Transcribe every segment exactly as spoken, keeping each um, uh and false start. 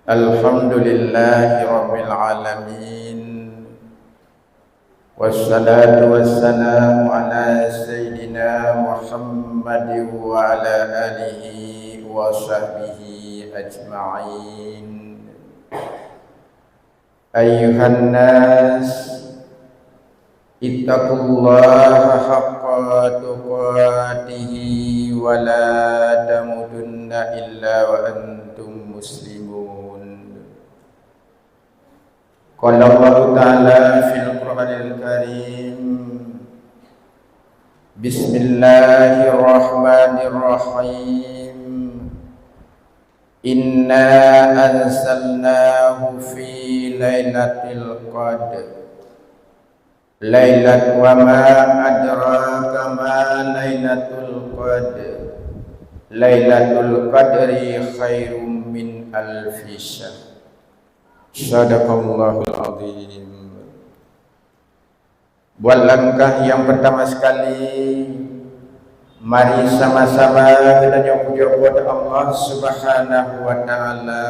Alhamdulillahirabbil alamin. Wassalatu wassalamu ala sayyidina Muhammadin wa ala alihi wa sahbihi ajma'in. Ayyuhan nas, ittaqullaha haqqa tuqatihi wa la tamutunna illa wa antum muslimun. Qala Allahu ta'ala fil Qur'anil Karim, bismillahirrahmanirrahim. Inna anzalnahu fi lailatul qadr. Lailat wa ma adraka ma lailatul qadr. Lailatul qadri khairum min alfi syahr. Sadaqallahul azim. Buat langkah nyang peurtama sekali, mari sama-sama geutanyoe pujoe Po teu Allah Subhanahu wa Ta'ala.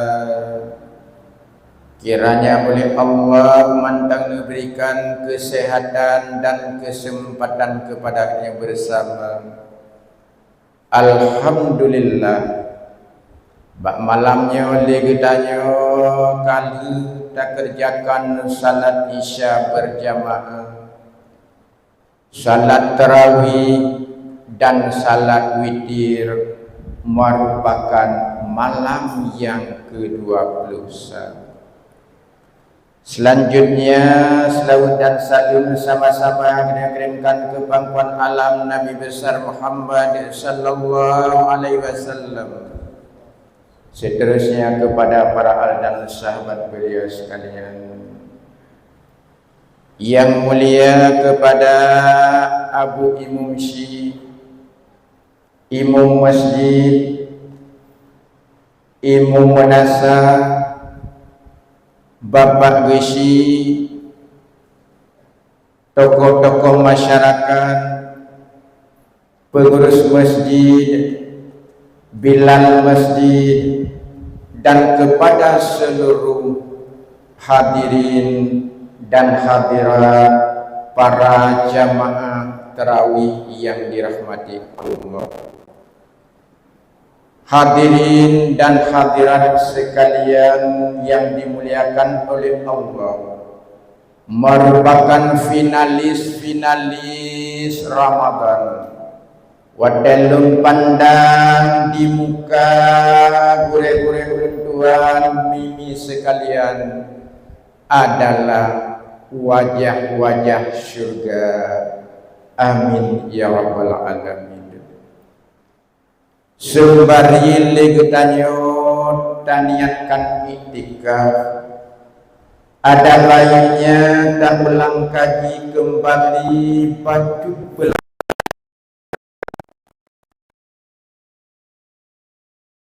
Kiranya oleh Allah mantong neuberikan keuseuhatan dan keuseumpatan keupada geutanyoe beusama. Alhamdulillah, bak malam nyoe lé geutanyoe ka lheueh takeureujakan salat Isya beurjamaah, salat tarawih, dan salat witir, meurupakan malam nyang keudua ploh sa. Seulanjutnya, seulaweuet dan saleuem sama-sama geutanyoe kirimkan keu pangkuan alam Nabi Besar Muhammad sallallahu alaihi wasallam. Seterusnya kepada para al dan sahabat beliau sekalian. Yang mulia kepada Abu Imum Syi, Imum Masjid, Imum Meunasah, Bapak Geuchik, tokoh-tokoh masyarakat, peungurus masjid, bilal masjid, dan kepada seluruh hadirin dan hadirat para jamaah tarawih yang dirahmati Allah. Hadirin dan hadirat sekalian yang dimuliakan oleh Allah, merupakan finalis-finalis Ramadan. Watée lôn pandang di muka gurée-gurée ulôn tuan mimi sekalian adalah wajah-wajah syurga. Amin ya rabbal alamin. Seumbari lé geutanyoe taniatkan iktikaf, ada baiknya taulang kaji keumbali bacut peulanggaran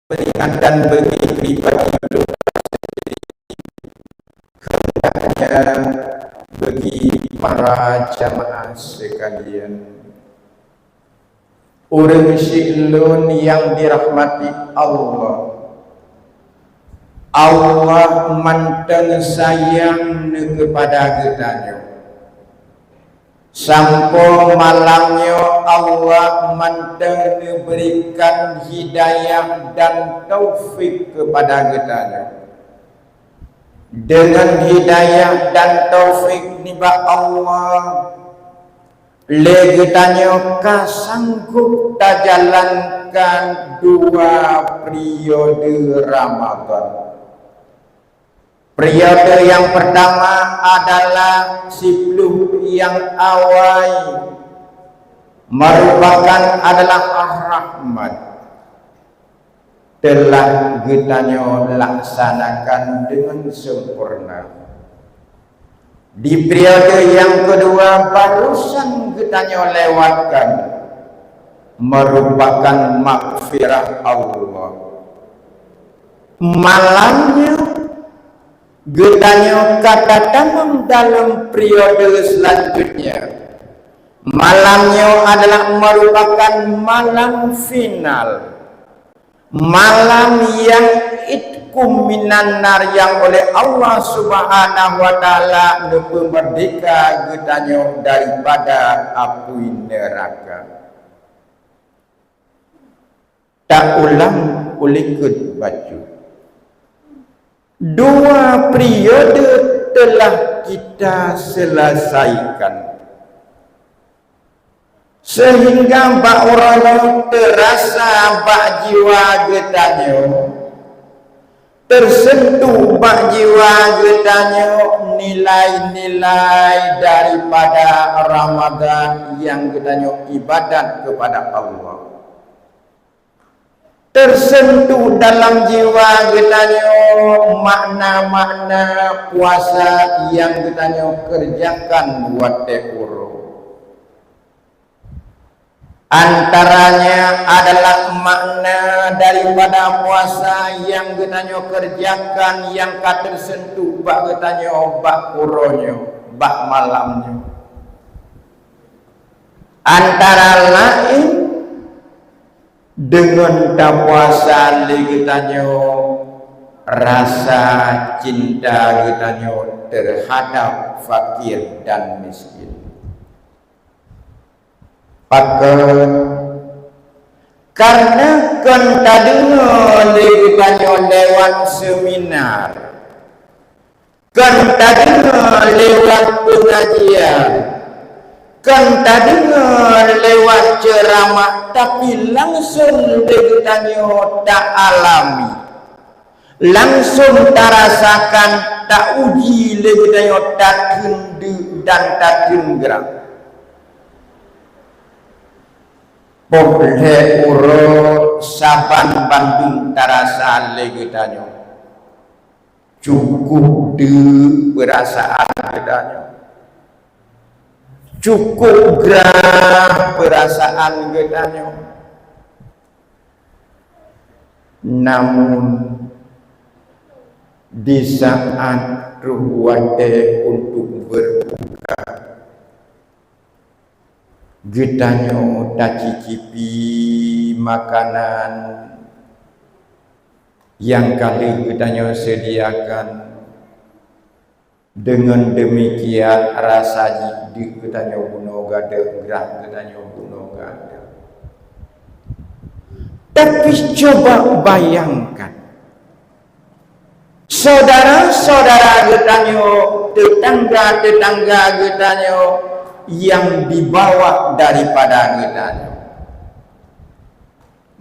peringatan bagi pribadi ulôn hendaknya bagi para jamaah sekalian. Ureuëng syik lôn nyang dirahmati Allah, Allah mantong sayang keupada geutanyoe. Sampoe malam nyoe Allah mantong neuberikan hidayah dan taufik keupada geutanyoe. Deungon hidayah dan taufik nibak Allah, lé geutanyoe ka sanggob tajalankan dua periode Ramadan. Periode nyang peurtama adalah siploh nyang awai, merupakan adalah rahmat. Teulah geutanyoe laksanakan deungon sempurna. Di periode nyang keudua barusan geutanyoe lewatkan, merupakan maghfirah Allah. Malam nyoe geutanyoe ka tatamong dalam periode selanjutnya. Malam nyoe adalah merupakan malam final. Malam nyang itqu Hukôm minan nar nyang oleh Allah Subhanahu wa Ta'ala neupeumeurdéhka geutanyoe daripada apui neuraka. Taulang ulikot bacut. Dua periode telah kita selesaikan. Sehingga bak uroe nyoe teurasa bak jiwa geutanyoe, teuseuntuh bak jiwa geutanyoe nilai-nilai daripada Ramadhan nyang geutanyoe ibadat keupada Allah. Teuseuntuh dalam jiwa geutanyoe makna-makna puasa nyang geutanyoe keureujakan watée uroe. Antaranya adalah makna daripada puasa nyang geutanyoe keureujakan nyang ka teuseuntuh bak geutanyoe bak uroe nyoe, bak malam nyoe. Antara laén, deungon tapuasa lé geutanyoe rasa cinta geutanyoe teuhadab fakir dan miskin. Pakon? Kareuna kon tadeungoe lé geutanyoe lewat seminar. Kon tadeungoe lewat peungajian, kon tadeungoe lewat ceuramah, tapi langsong lé geutanyoe taalami, langsong tarasakan, tauji lé geutanyoe, takheun deuk dan takheun grah. Poh lhée uroe saban bandum tarasa lé geutanyoe. Cukup deuk peurasaan geutanyoe. Cukup grah peurasaan geutanyoe. Namun, di saat troh watée untuk berbuka, geutanyoe tacicipi makanan nyang ka lheueh geutanyoe sediakan. Deungon deumikian, rasa jih deuk geutanyoe bunoe gadôh, grah geutanyoe bunoe gadôh. Tapi, coba bayangkan, syedara-syedara geutanyoe, teutangga-teutangga geutanyoe nyang di bawah daripada geutanyoe.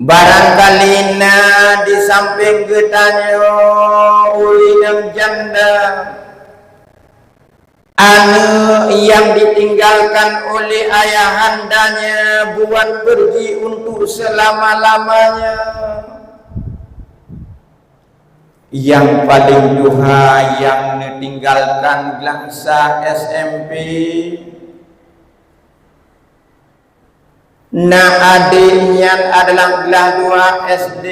Barangkali na di sampéng geutanyoe ureuëng nyang janda, aneuëk nyang ditinggalkan oleh ayahandanya buat pergi untuk selama-lamanya. Nyang paleng tuha nyang neutinggalkan glah sa S M P, na adék nyan adalah glah dua S D,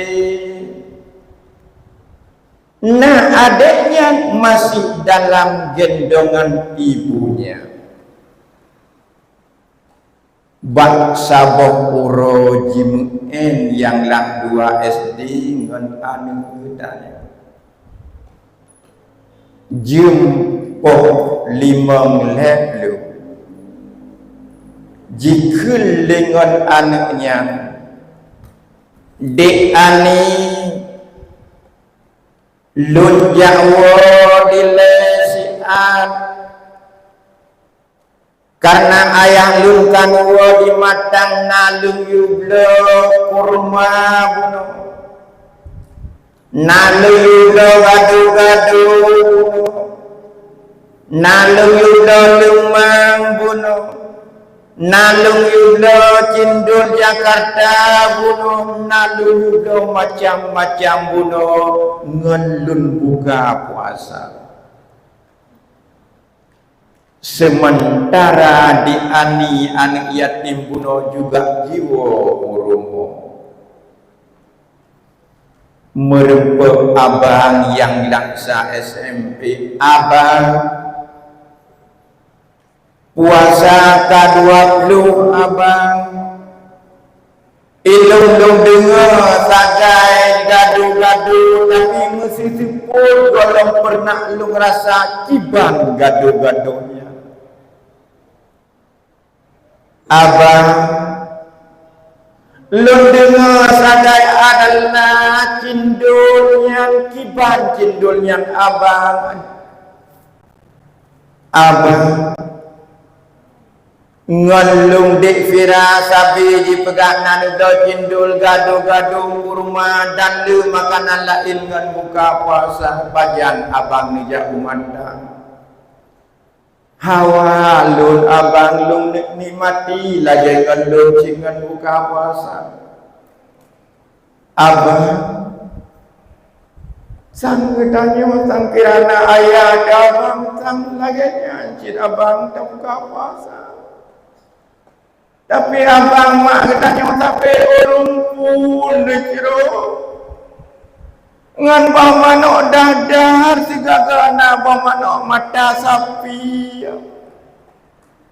na adék nyan masih dalam gendongan ibunya. Bak saboh uroe jimeu'en nyang lam dua S D ngon aneuëk geutanyoe. Jeuem poh limong lhée ploh, jikheun lé ngon aneuëk nyan, "Dek Ani, lôn jak woe dilée siat." Kareuna ayah lôn ka neuwoe di matang, na lôn yue bloe kurma bunoe, na lôn yue bloe gado-gado bunoe, na lôn yue bloe leumang bunoe, na lôn yue bloe cindol Jakarta bunoe, na lôn yue bloe macam-macam bunoe, ngon lôn buka puasa. Seumeuntara di Ani aneuëk yatim bunoe juga jiwoe u rumoh. Meurumpok abang nyang laksa S M P, "Abang, puasa ka dua ploh, Abang. Ilôn lôn deungoe sagai gado-gado, tapi meusisipun gohlom peureunah lôn rasa kiban gado-gado nyan. Abang, lôn deungoe sagai adat na cindol nyan, kiban cindol nyan, Abang. Abang, ngon lôn dek Fira sabe jipeugah na neubloe cindol gado-gado kurma dan le makanan laén ngon buka puasa, pajan abang neujak u mantang. Hawa lôn abang lôn nikmati lagée ngon lôn cit ngon buka puasa. Abang, sang geutanyoe sang kira na ayah abang sang lagée nyan cit abang tabuka puasa. Tapi abang mak geutanyoe sabe ureuëng pun deucroh. Ngon boh manok dadar sigaga na boh manok mata sapi.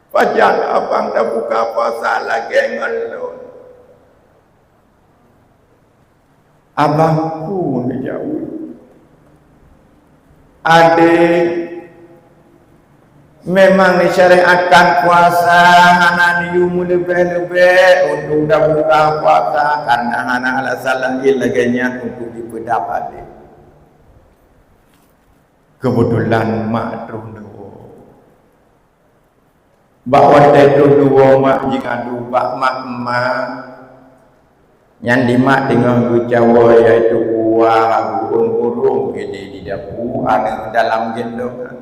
Pajan abang tabuka puasa lagée ngon lôn. Abang pun neujaweueb, "Adék, memang neusyariatkan puasa hana neuyue meuleubeh-leubeh untuk tabuka puasa, karena hana alasan laén lagée nyan untuk jipeudap adék." Keubeutulan mak troh neuwoe. Bak watée troh neuwoe mak jingadu bak mak, "Mak, nyan di mak teungoh geucawoe, yaitu kuah geuôn burông ideh di dapu aneuk dalam gendongan."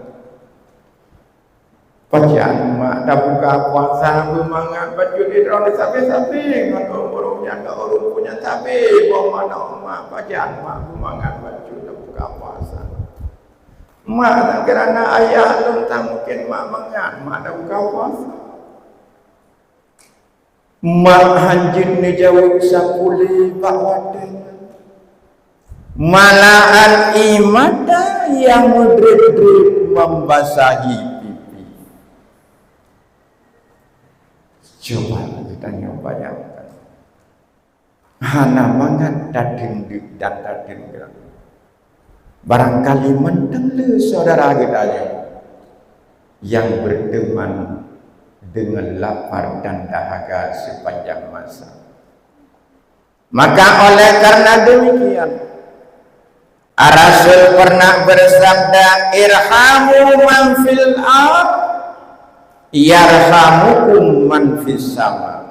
Pajan mak tabuka puasa beumangat bacut droeneuh sabe-sabe ngon ureuëng nyan, ngon ureuëng pun nyan sabe boh manok mak, pajan mak beumangat bacut tabuka puasa. Mak, nyang kira na ayah lôn tan mungken mak mangat, mak tabuka puasa. Mak hanjeuet neujaweueb sapeue lé bak watée nyan. Malahan ié mata nyang meudrét-drét membasahi pipi. Coba geutanyoe bayangkan. Hana mangat tateun deuk dan tateun grang. Barangkali mantong le syedara geutanyoe nyang berteman dengan lapar dan dahaga sepanjang masa. Maka oleh karena demikian, Rasul pernah bersabda, "Irhamu man fil ard, yarhamukum man fis sama."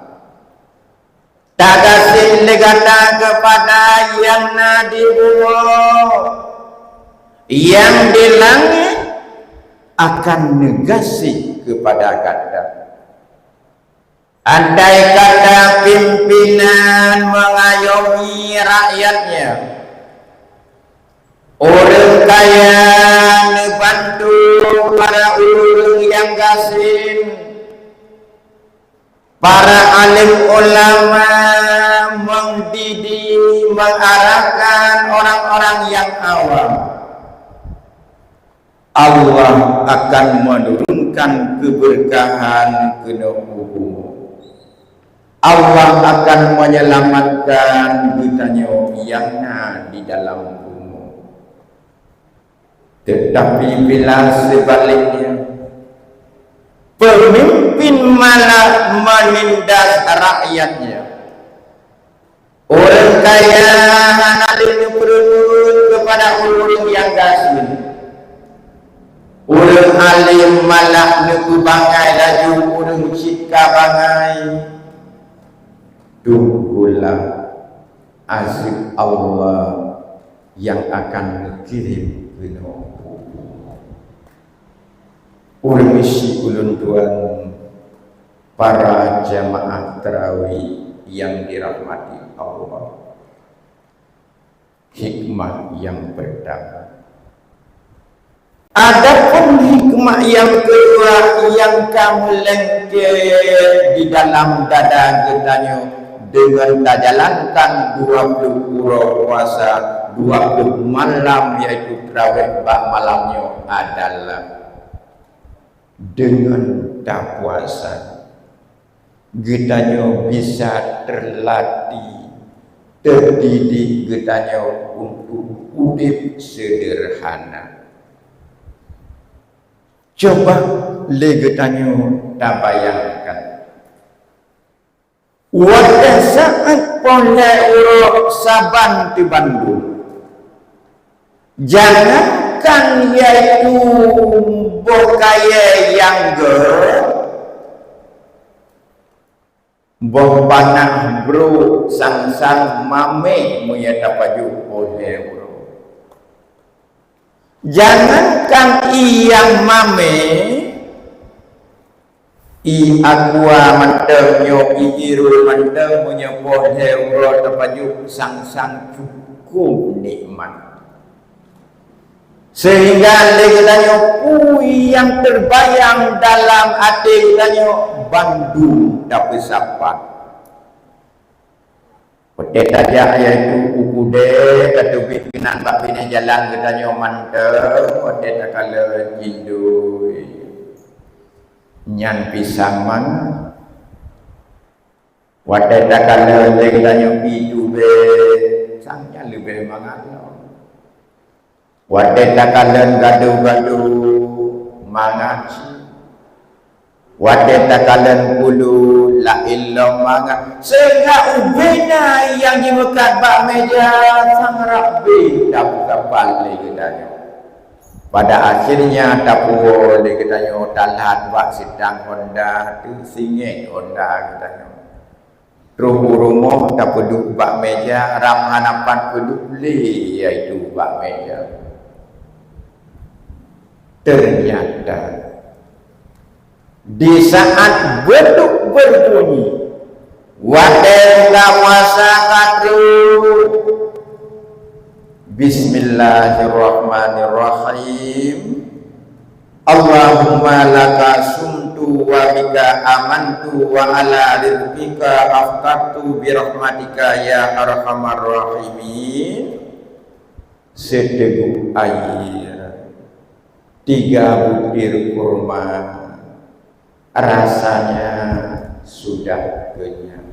Tagaséh lé gata keupada nyang na di bumoe, nyang di langét akan neugaséh keupada gata. Andai kata pimpinan mengayomi rakyatnya, ureuëng kaya neubantu para ureuëng nyang gasien, para alim ulama mendidik, mengarahkan orang-orang yang awam, Allah akan menurunkan keberkahan keunoe u bumoe. Allah akan menyelamatkan geutanyoe nyang na di dalam bumoe. Tetapi bila sebaliknya, pemimpin malah menindas rakyatnya, ureuëng kaya hana lé neupeurunoe keupada ureuëng nyang gasien, ureuëng alim malah neupeubangai laju ureuëng cit ka bangai, tunggulah azeueb Allah nyang akan neukirém keunoe u bumoe. Ureuëng syiek ulôn tuan, para jamaah tarawih nyang dirahmati Allah. Hikmah nyang peurtama. Adapun hikmah nyang keudua nyang ka meulengket di dalam dada geutanyoe deungon tajalankan dua ploh uroe puasa, dua ploh malam, yaitu tarawih bak malam nyoe adalah deungon tapuasa. Geutanyoe bisa teulatih, teudidik geutanyoe untuk udeb seudeurhana. Coba lé geutanyoe tabayangkan, watée saát poh lhée uroe saban teubandum, jangankan yaitu boh kayée nyang gét, boh panah brok sang-sang mamé meunyoe tapajoh poh lhée uroe. Jangankan ié nyang mamé, ié aqua mantong nyoe, ié irul mantong meunyoe poh lhée uroe tapajoh sang-sang cukup nikmat. Sehingga lé geutanyoe peue nyang teubayang dalam até geutanyoe bandum tapeusapat. Watée tajak yaitu u keudè, tateubiet keunan bak binéh jalan geutanyoe mantong, watée takalon cindui nyan pisang mangat. Watée takalon lé geutanyoe pih tubée, sang nyan leubeh mangat lom. Watée takalon gado-gado mangat cit. Watée takalon pulu laén lom mangat. Sehingga ubé na nyang jimeukat bak méja sang rabe tapeusapat lé geutanyoe. Pada akhirnya tapuwoe lé geutanyoe talat bak sitang honda, teusingét honda geutanyoe. Troh u rumoh tapeuduek bak méja, ram hana pat peuduek lé yaitu bak méja. Ternyata di saat beduk berbunyi, watée buka puasa ka troh, Bismillahirrahmanirrahim. Allahumma laka sumtu wa bika amantu wa ala rizqika aftartu bi rahmatika ya arhamar rahimin. Seuteugok air, tiga butir kurma, rasanya sudah kenyang.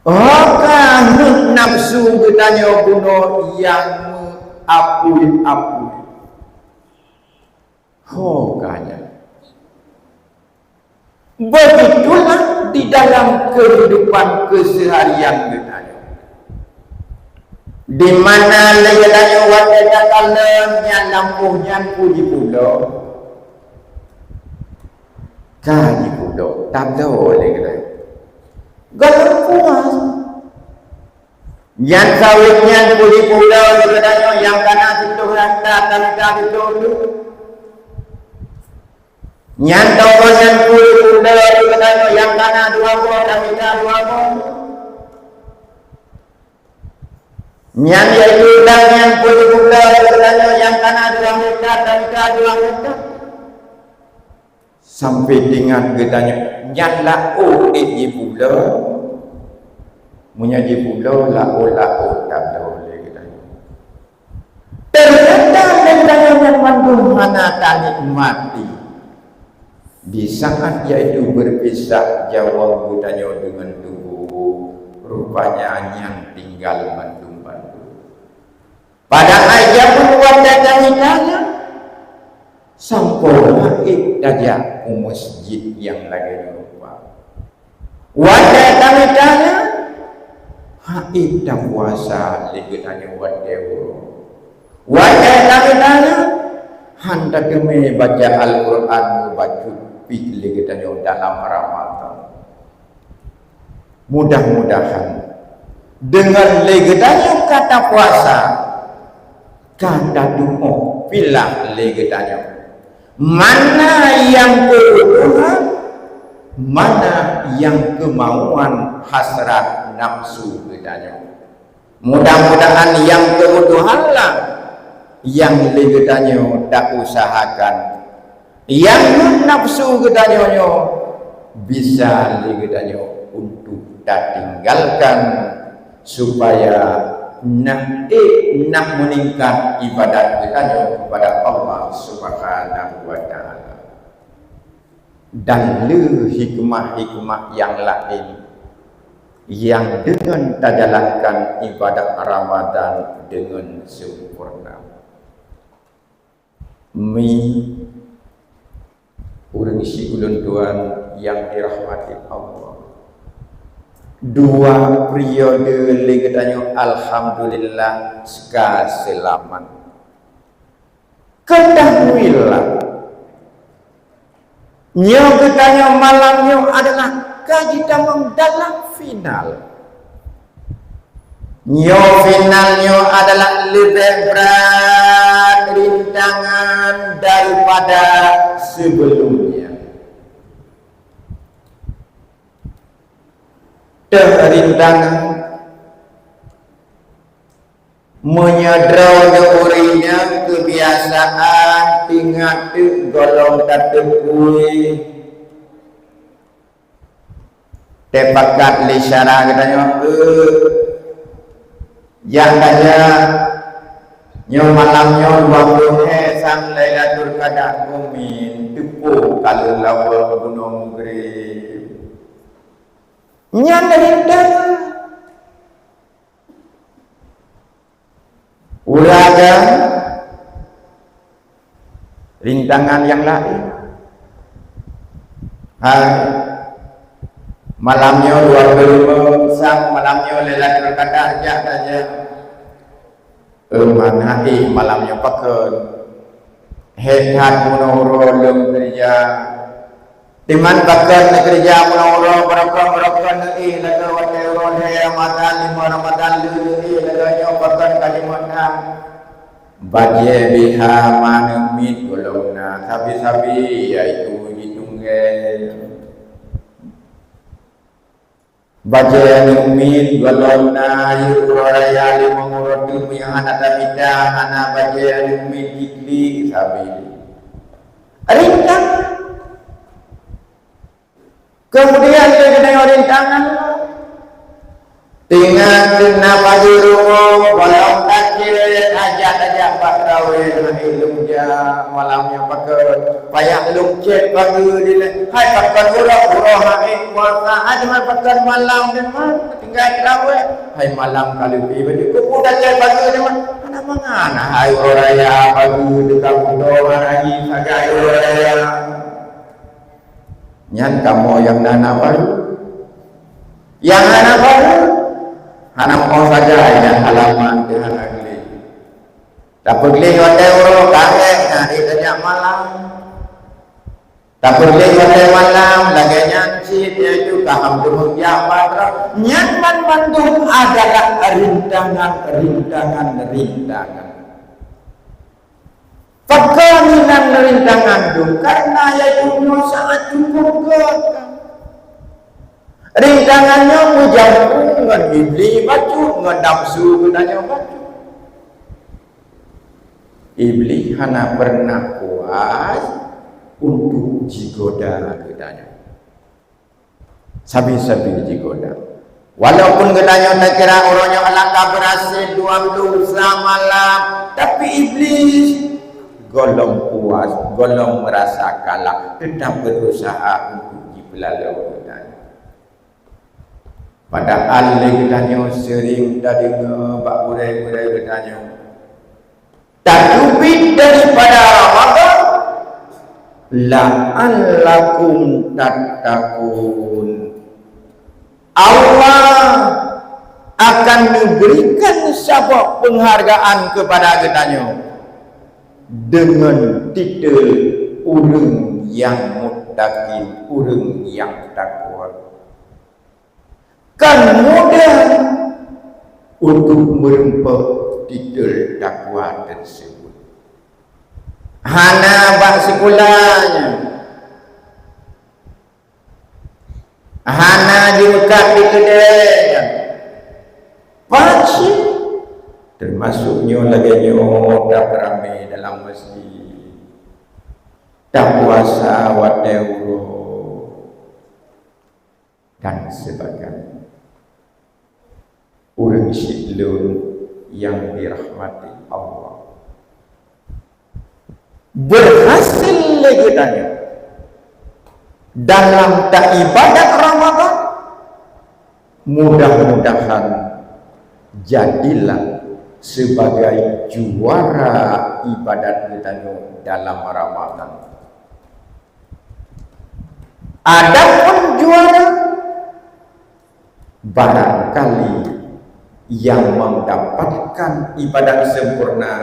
Ho ka heuet nafsu geutanyoe bunoe nyang meuapui-apui. Ho ka nyan. Begitulah di dalam kehidupan keseharian geutanyoe. Di mana lé geutanyoe watée takalon nyan lampôh nyan peue jipeubuet? Ka jipeubuet, tabloe lé geutanyoe. Gohlom puas. Nyan sawét nyan peue jipeubuet lé geutanyoe nyang kana sitôh hekta, tamita sitôh teuk. Nyan toko nyan peue jipeubuet lé geutanyoe nyang kana dua boh, tamita dua boh. Nyan yaitu udang nyan peue jipeubuet lé geutanyoe nyang kana dua hekta, tamita dua hekta. Sampai teuingat geutanyoe nyan laôt ék jipeubuet. Meunyoe jipeubuet laôt-laôt tabloe lé geutanyoe. Ternyata geutanyoe nyan mandum hana tanikmati. Di saat yaitu berpisah jawang geutanyoe deungon tuboh, rupanya nyan tinggal mandum-mandum. Padahai jameun watée tamita nyan, sampoe hana ék tajak u meuseujid nyang lagée nyoe rupa. Watée tamita nyan, hana ék tapuasa lé geutanyoe watée uroe. Watée tamita nyan, hana tateumé baca Al-Qur'an meubacut pih lé geutanyoe dalam Ramadhan. Mudah-mudahan deungon lé geutanyoe ka tapuasa, ka tatu'oh pilah lé geutanyoe. Mana nyang keubutuhan, mana nyang keumauan hasrat nafsu geutanyoe. Mudah-mudahan nyang keubutuhan lah nyang lé geutanyoe tausahakan. Nyang nafsu geutanyoe nyoe bisa lé geutanyoe untuk tatinggalkan, supaya nak ék nak meuningkat ibadat geutanyoe kepada Allah Subhanahu wa Ta'ala. Dan le hikmah-hikmah nyang laén nyang deungon tajalankan ibadat Ramadan deungon sempurna. Mi, ureuëng siulôn tuan nyang dirahmati Allah, dua periode lé geutanyoe alhamdulillah ka seulamat. Ketahuilah, nyoe geutanyoe malam nyoe adalah ka jitamong dalam final. Nyoe final nyoe adalah leubeh brat rintangan daripada sebelumnya. Teuh rintangan, meunyoe droeneuh ureuëng nyang keubiasaan teungoh teuk gohlom tateupue, teupakat lé syara geutanyoe, "Eh, jak tajak, nyoe malam nyoe dua ploh lhèe sang Lailatul Qadar, keumin teupok ka lheueh lawa bunoe meugrib." Nyan rintangan. Ureuëng rintangan nyang laén. Hai, malam nyoe dua ploh lima sang, malam nyoe Lailatul Qadar, jak tajak. Eh, meunan, eh, malam nyoe pakon. Hèk that bunoe uroe lôn keureuja. Teuma pakon neukeureuja bunoe uroe, barokon-barokon neuéh lagèe watèe uroe lhèe Ramadan, limong Ramadan lheueh neuéh lagèe nyoe pakon ka limong that. Bajèe biha manök miet gohlom na sabe-sabe, yaitu jitunggèe. Bajèe aneuëk miet gohlom na, yôh uroe raya limong uroe teuk nyang hana tamita, hana bajèe aneuëk miet jiklik sabe. Rintangan. Keumudian lé geutanyoe rintangan, teungoh na pajoh rumoh, gohlom tacit, hajat tajak bak traweh, hana ék lôn jak malam nyoe pakon. Payah lôn chat pageue dilèe, hai pakon uroe, uroe hana ék puasa, hai teuma pakon malam teuma tinggai traweh, hai malam ka leubeh bacut. Keupeue tachat pageue teuma, hana mangat, hai uroe raya pageue teuka bunoe, hana jih sagai uroe raya. Nyan kamoe nyang na, na baru. Nyang hana baru, hana po sagai nyan halaman teuh hana gleh. Tapeugleh watèe uroe ka hék, na ék tajak malam. Tapeugleh watèe malam, lagèe nyan cit, yaitu ka ham teumeung jak bak droe. Nyan banmandum adalah rintangan, rintangan, rintangan. Pakon inan rintangan dum, karena yaitu nyoe sangat cukup gét. Rintangan nyoe meujampu ngon Iblih bacut, ngon nafeusu geutanyoe bacut. Iblih hana pernah puas untuk jigoda geutanyoe. Sabe-sabe jigoda. Walaupun geutanyoe takira uroe nyoe alah ka beurhasil dua ploh sa malam, tapi Iblih gohlom puas, gohlom meurasa kalah, teutap beurusaha untuk jipeulalo geutanyoe. Padahal lé geutanyoe seuring tadeungoe bak gurèe-gurèe geutanyoe, tateubiet daripada Ramadan, "La'allakum tattaqun." Allah akan neuberikan saboh peunghargaan keupada geutanyoe deungon titel ureuëng nyang muttaqin, ureuëng nyang takwa. Kan mudah untuk meureumpok titel takwa teuseubut. Hana bak sikula nyan, hana jimukat di keudè nyan, pacit teumasuk nyoe lagèe nyoe tapeuramè dalam masjid, tapuasa watèe uroe, dan sebagainya. Ureuëng syedara lôn nyang dirahmati Allah, beurhasil lé geutanyoe dalam taibadat Ramadan, Mudah-mudahan jadilah sebagai juara ibadat geutanyoe dalam Ramadan. Adapun juara, barangkali yang mendapatkan ibadat sempurna,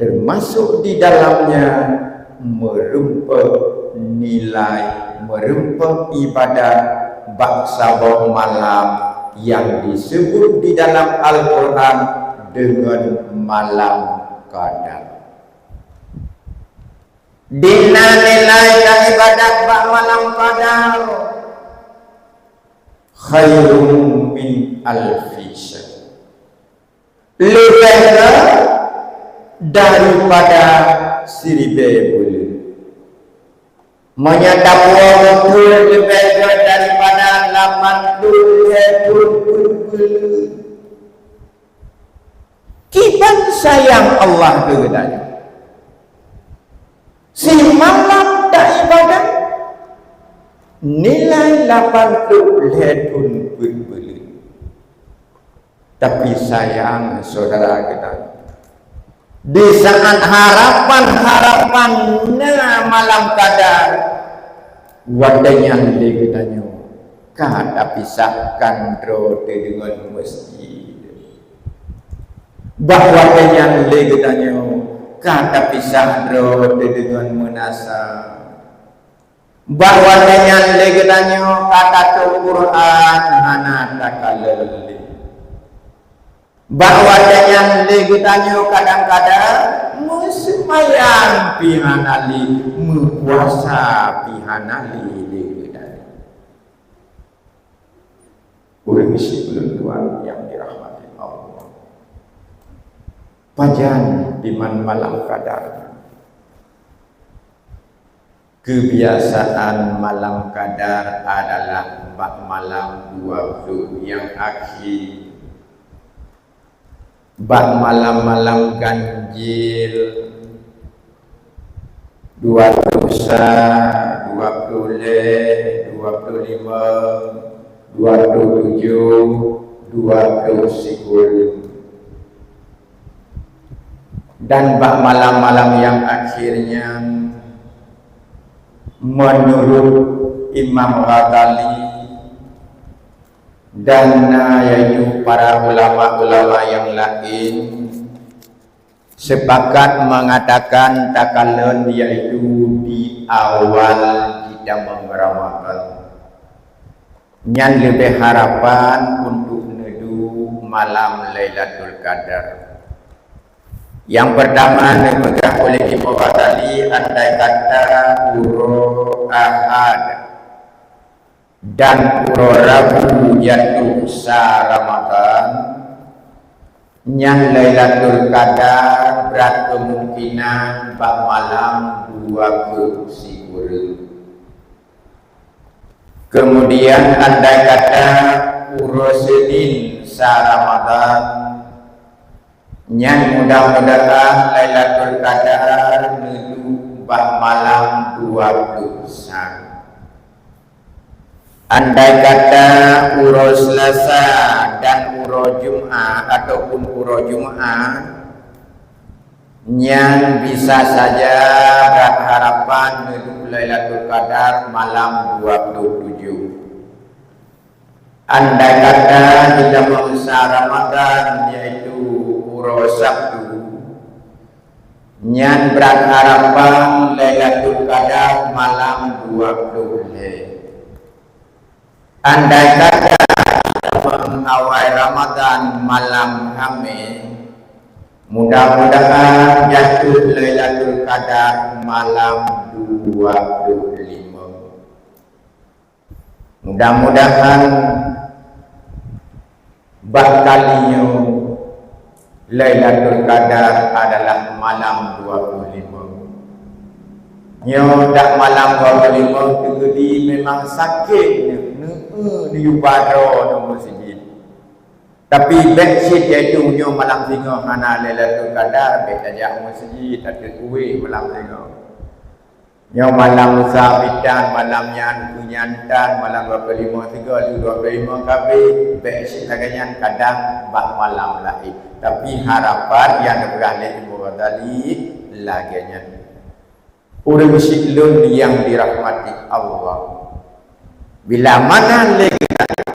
termasuk di dalamnya meureumpok nilai, meureumpok ibadat bak saboh malam yang disebut di dalam Al-Quran dengan malam qadar. Di na nilai ibadat bak malam qadar, khairun min alfi syahr. Leubeh daripada siribée buleuen. Meunyoe tapuwoe beutôi leubeh daripada lapan ploh lhée thon buleuen. Kiban sayang Allah keu geutanyoe. Simalam taibadat, nilai lapan ploh lhée thon peuet buleuen. Tapi sayang syedara geutanyoe, di saat harapan-harapan na malam qadar, watée nyan lé geutanyoe ka tapisahkan droe teuh deungon meuseujid. Bak watée nyan lé geutanyoe ka tapisah droe teuh deungon meunasah. Bak watée nyan lé geutanyoe ka tatôb Quran hana takalon lé. Bak watée nyan lé geutanyoe kadang-kadang meuseumayang pih hana lé, meupuasa pih hana lé lé geutanyoe. Ureuëng syiek ulôn tuan nyang dirahmati Allah. Pajan diman malam qadar? Keubiasaan malam qadar adalah bak malam dua ploh nyang akhé. Bak malam-malam ganjil, dua ploh sa, dua ploh lhée, dua ploh limong, dua ploh tujoh, dua ploh sikureueng. Dan bak malam-malam nyang akhé nyan, meunurot Imam Ghazali, dan na yaitu para ulama-ulama nyang laén, sepakat mengatakan takalon yaitu di awal jitamong Ramadan. Nyan leubeh harapan untuk neuduek malam Lailatul Qadar. Nyang peurtama neupeugah oleh Imam Ghazali, andai kata uroe Ahad dan uroe Rabu jatuh sa Ramadan, nyan Lailatul Qadar brat kemungkinan bak malam dua ploh sikureueng. Kemudian andai kata uroe Senin sa Ramadan, nyan mudah-mudahan Lailatul Qadar neuduek bak malam dua ploh sa. Andai kata uroe Selasa dan uroe Jumat ataupun uroe Jumat, nyan bisa saja brat harapan neuduek Lailatul Qadar malam dua ploh tujoh. Andai kata jitamong sa Ramadan, yaitu uroe Sabtu, nyan brat harapan Lailatul Qadar malam dua ploh lhée. Andai kata jitamong awai Ramadan malam Hamé, mudah-mudahan jatuh Lailatul Qadar malam dua ploh limong. Mudah-mudahan bak kali nyoe Lailatul Qadar adalah malam dua ploh limong. Nyoe dak malam dua ploh limong teukeudi memang sakét neu-, neu-, neuyue ba droe ngon meuseujid. Tapi bék cit yaitu nyoe malam singoh hana Lailatul Qadar, bék tajak meuseujid, tateuk kueh malam singoh. Nyoe malam lusa pitan, malam nyan keunyan tan, malam dua puluh lima tiga, dua puluh lima kabeh, bèk cit lagèe nyan kadang bak malam laén. Tapi harapan nyang neupeugah lé Imam Ghazali lagèe nyan. Ureueng syiek lôn nyang dirahmati Allah. Bila mana lé geutanyoe,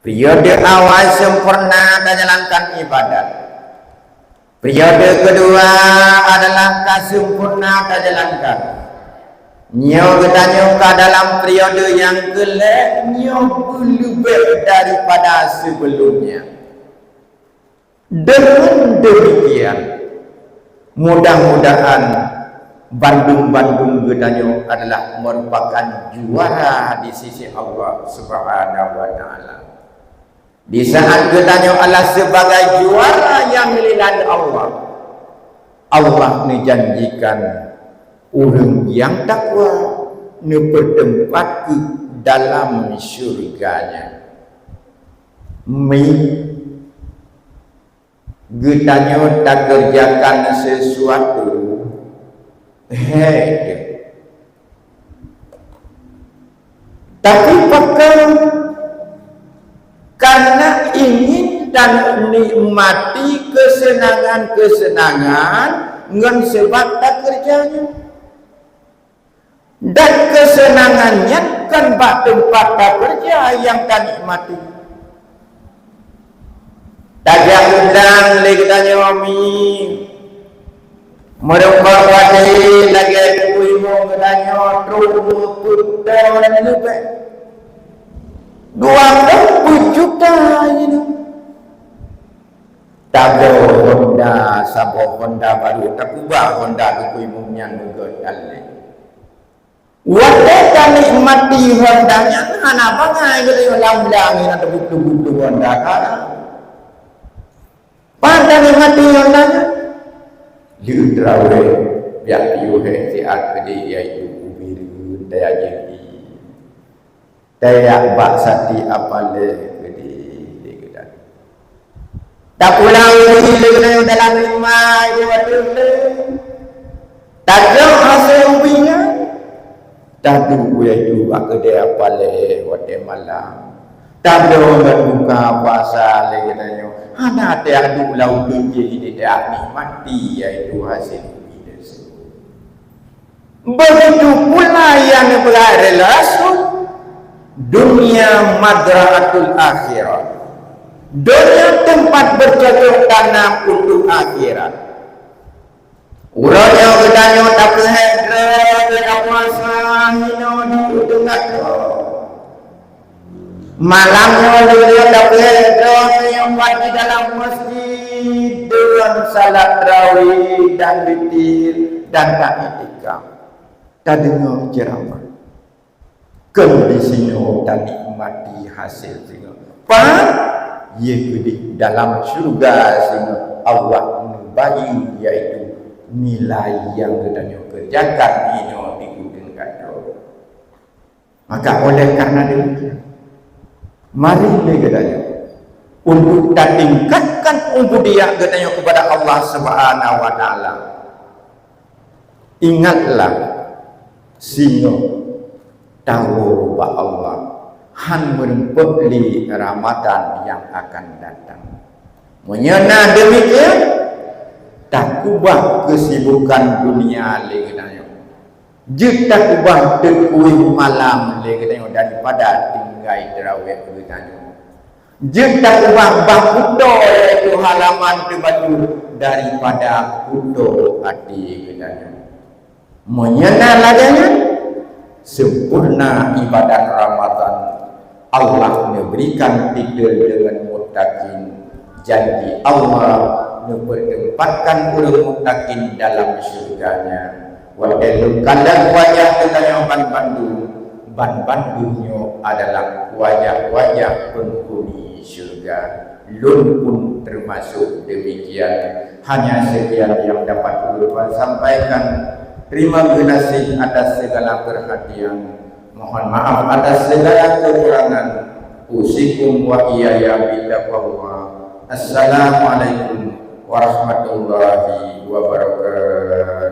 periode awai sempurna tajalankan ibadat. Periode keudua adalah ka sempurna tajalankan. Nyoe geutanyoe ka dalam periode nyang keu lhèe, nyoe beuleubèh daripada sebelumnya. Deungon deumikian, mudah-mudahan bandum-bandum geutanyoe adalah meurupakan juara di sisi Allah Subhanahu wa Ta'ala. Di saat geutanyoe adalah sibagai juara nyang nilai Allah, Allah neujanjikan ureueng nyang takwa neupeuteumpat keu dalam syurga-Nya. Mi geutanyoe takeureujakan sisuatu, he, tapi pakon? Karena ingin tanikmati keuseunangan-keuseunangan ngon sabab takeureuja nyoe. Dan keuseunangan nyan kon bak teumpat takeureuja nyang tanikmati. Tajak udang lé geutanyoe mi, meurumpok watèe lagèe teungku imum geutanyoe trok meupeuet thon leubeh. Dua ploh peuet juta jinoe. Tabloe Honda, saboh Honda barô, takeubah Honda teungku imum nyan beugöt dan lé. Watèe tanikmati Honda nyan hana bangai geutanyoe lam blang nyan teubuet-buet Honda ka. Pan tanikmati Honda nyan? Lheueh teurawéh, piyak piôh hé siat keudéh, yaitu ubé reuet, tajak jeuet. Tajak bak sati apalé keudéh lé geutanyoe. Tapulang lé geutanyoe dalam rumah di watèe lé. Tajok hasé ubé nyan. Taduek yaitu bak keudè apalé watèe malam. Tabloe ngon buka puasa lé geutanyoe. Hana taduek lam uteuen jih, di tanikmati yaitu hasé ubé nyan. Begitu pula nyang neupeugah lé Rasul, "Dunia madra'atul akhirah." Donya teumpat beucocok tanam untuk akhirat. Uroe nyoe geutanyoe tapeuhèk droe keu puasa hinoe di uteuen atoe. Malam nyoe lôn tapeuhèk droe nyang pat di dalam masjid deungon salat tarawih dan witir dan taiktikaf, tadeungoe ceuramah. Kon disinoe tanikmati hasé singoh. Pan? Yeh keudéh dalam syeuruga singoh Allah neubayeue, yaitu nilai nyang geutanyoe keureujakan hinoe di uteuen atoe. Maka oleh karena demikian, mari lé geutanyoe untuk tatingkatkan ubudiyah geutanyoe keupada Allah Subhanahu wa Ta'ala. Ingatlah, singoh tawoe bak Allah, han meurumpok lé Ramadan nyang akan datang. Meunyoe na demikian, takubah keusibukan dunia lé geutanyoe. Jeuet takubah teukueh malam lé geutanyoe daripada tinggai teurawéh geutanyoe. Jeuet takubah bak kuto, yaitu halaman teubacut, daripada kuto até geutanyoe. Meunyoe na lagèe nyan, sempurna ibadat Ramadan, Allah neuberikan titel deungon muttaqin. Janji Allah neupeutempatkan ureueng muttaqin dalam syeuruga-Nya. Watèe lôn kalon wajah geutanyoe ban bandum, ban bandum nyoe adalah wajah-wajah peunghuni syeuruga. Lôn pun teumasok demikian. Hanya sekian yang dapat ulôn sampaikan. Terima kasih atas segala perhatian. Mohon maaf atas segala kekurangan. Usikum wa iyaya bitaqwallah. Assalamualaikum warahmatullahi wabarakatuh.